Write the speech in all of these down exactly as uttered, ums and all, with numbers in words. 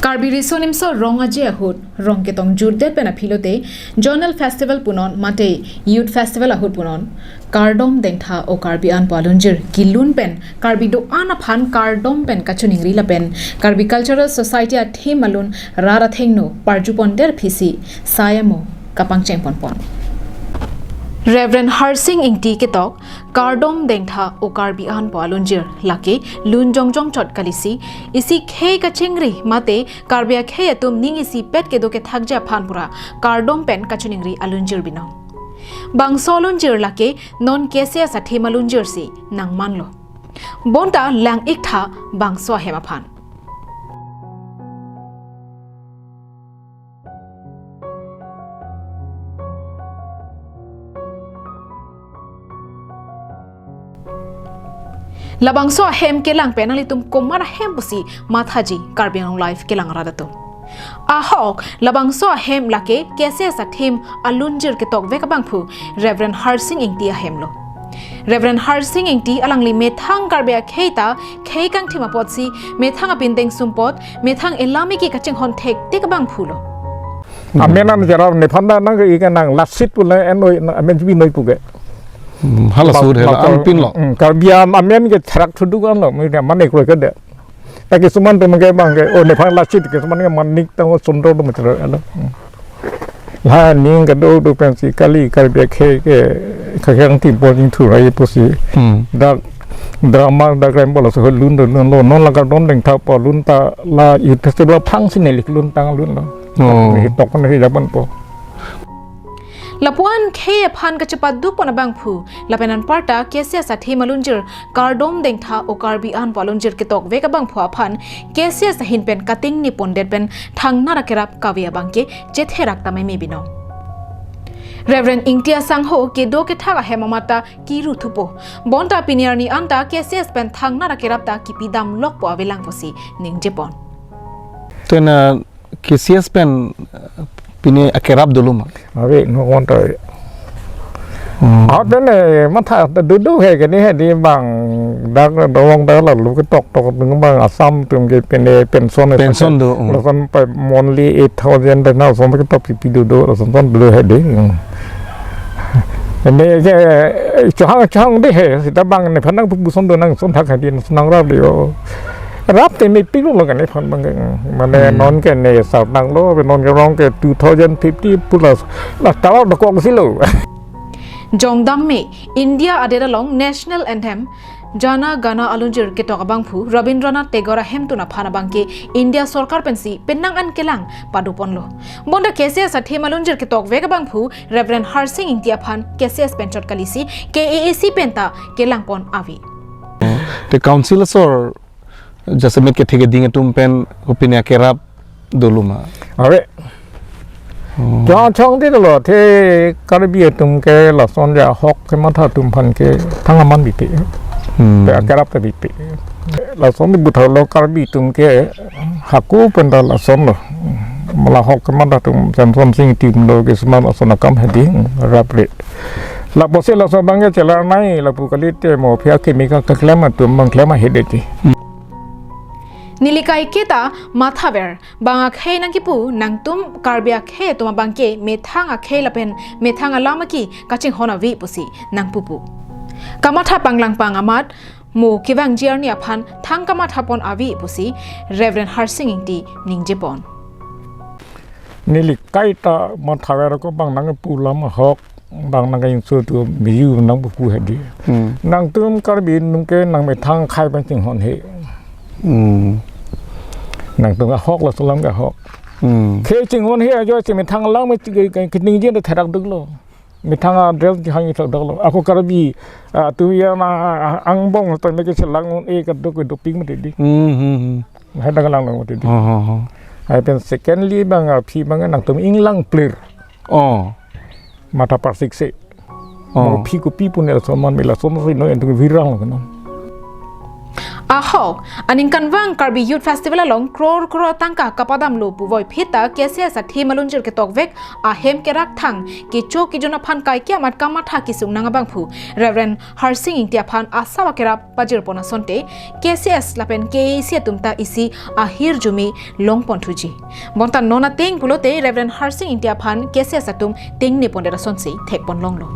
Karbi Riso Nimso Rong Aje ahut, rong ketong jutdet pen aphi lote, Zonal Festival punon mate Youth Festival ahut punon, Kardom Dengtha O Karbi An pu alunjir kelun pen Karbi do-an aphan kardom pen kachiningri lapen Karbi Cultural Society a-theme alun rat athengno parju pondet aphisi sai amo kapangcheng ponpon. Reverend Harsing Ingti ketok Kardom Dengtha O Karbi An pu alunjir lake lun jongjong chot kalisi, isi khei kachingri mate Karbi akhei atum ning isipet kedo kethakji aphan pura kardom pen kachiningri alunjir binong. Bangso alunjir lake non K C S a-theme alunjirsi nangmanlo. Bonta lang-iktha bangso ahem aphan. Labangso ahem kelang pen nanglitum komat ahem pusi mathaji Karbi Anglong Live kelang rat atum. Ahok, labangso ahem lake K C S a-theme alunjir ketok vek abangphu Reverend Harsing Ingti ahemlo. Reverend Harsing Ingti alangli methang Karbi akhei ta khei kangthim apotsi methang apindeng sumpot, methang elam eki kachinghon thektik abangphulo. Amen an jarap nephan ta nang ke ikan nang lasit pule enoi amen jubi noi puke. Hmm, hala sur hela, bang, bang, anpinlo. Hmm, Karbi am-, amen ke therak thuduk anlo, mui dia mane kroi ke de. Ta kisuman atum ke bang ke, oh, nephan lasit, kisuman ke manik tang, oh, sundor atum chero alo. Hmm. La ning kedo do pensi kali Karbi akhei ke, ke kangthim pon jingthu rai pusi. Hmm. Dak drama, dak rem bola so lun do lun lo, non la Kardom Dengtha pu alun ta la Youth Festival aphansi neli kelun tang lunlo. Oh. Ni tok ne jaban po. Lapuan khei aphan kachepaduk pon abangphu, lapen anparta K C S a-theme alunjir Kardom Dengtha O Karbi An pu alunjir ketok vek abangphu aphan K C S ahin pen kating ni pondet pen thangnat akerap kave abangke chetherak ta meme binong. Reverend Ingti asangho kedo kethak ahem amat ta kiru thupo. Bonta pini arni anta K C S pen thangnat akerap ta kipi damlokpo avelang pusi ningjepon. Tena K C S pen, eh, pini akerap dolo ma? Ave, no konta. Hmm. Aw, tene, matha, dudu he, kene he, di bang, dak, dawang, dak, lalu ketok, tok, tok, bang, Assam atum ke pene, pension, pension do, hmm. Lason pa monthly eight thousand, pen, na, son ketok, pipi dudu, lason, son dudu he, di. Hmm. Ene ke, chehang, chehang de he, sita bang nephan nangpuson do nangson thak hadi nang rap de yo. Rap te mepik lo kene nephan bang ke, mane, hmm, non kene sar nanglo, non ke rong ke two thousand fifty plus. La tawa dokok silo. Jongdam me, India adet along National Anthem, Jana Gana alunjir ketok abangphu Rabindranath Tagore ahemtun aphan abangke India sorkar pensi penang an kelang padoponlo. Bonta K C S a-theme alunjir ketok vek abangphu Reverend Harsing Ingti aphan K C S pen chot kalisi K A A C penta kelangpon ave. Te council asor jasemet kethe keding atum pen kopine akerap dolo ma? Ave. Hmm. Chong chong di dolo, te Karbi atum ke lason ja ahok kematha atum aphan ke thang aman bipe. Hmm. Te akerap ta bipe. Lason di buthalo Karbi atum ke hako penta lasonlo. Mala ahok kematha atum Samson Sing atum lo ke seman lason akam hedi rap re. Lapusi lason abangke chelar nai lapu kalite mo aphi akimi ka keklem atum bang klem ahedeti. Hmm. Neli kaiketa mathaver, bang akhei nangkipu, nangtum Karbi akhei atum abangke methang akhei lapen methang alam aki kachinghon ave pusi nangpupu. Kamatha panglangpang amat, mo kevangji arni aphan thang kamathapon ave pusi Reverend Harsing Ingti ningjepon. Neli kaita mathaver ko bang nangpu alam ahok, bang nang inso tu biu nangpupu hedi. Hmm. Nangtum Karbi nung ke nang methang akhei pen chinghon he. Hmm. Nangtum ahok laso alam ke ahok. Hmm. Khei chinghon he ajoisi methang alam me chi-, ke, ke, keningje ta therak duklo. Methang a-dress kehang ithak duklo. Ako Karbi, ah, tu ya na, ah, angbong ta me ke chelang un-e kaduk ke doping mati di. Hmm, hmm, hmm. Hai dak lang mati di. Ha, ha, ha. Hai pen secondly bang aphi bang nangtum inglang plir. Oh. Matha parsik se. Oh. Mo aphi kopi pune lason man me lason si no entu viral lo kena. Ahok aningkanvang Karbi Youth Festival along crore crore tangka kapadamlo puvoiphit ta K C S athim alunjir ketokvek ahem kerak thang kecho kejun aphan kaikia amat kamatha kesung nang abangphu Reverend Harsing Ingti aphan asap akerap pajirpon asonte K C S lapen K A A C atum ta isi ahirjume longponthuji. Bonta non ateng pulote Reverend Harsing Ingti aphan K C S atum tengne pondet asonsi thekponlonglo.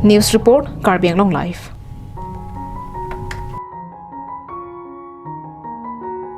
News report, Karbi Anglong Live.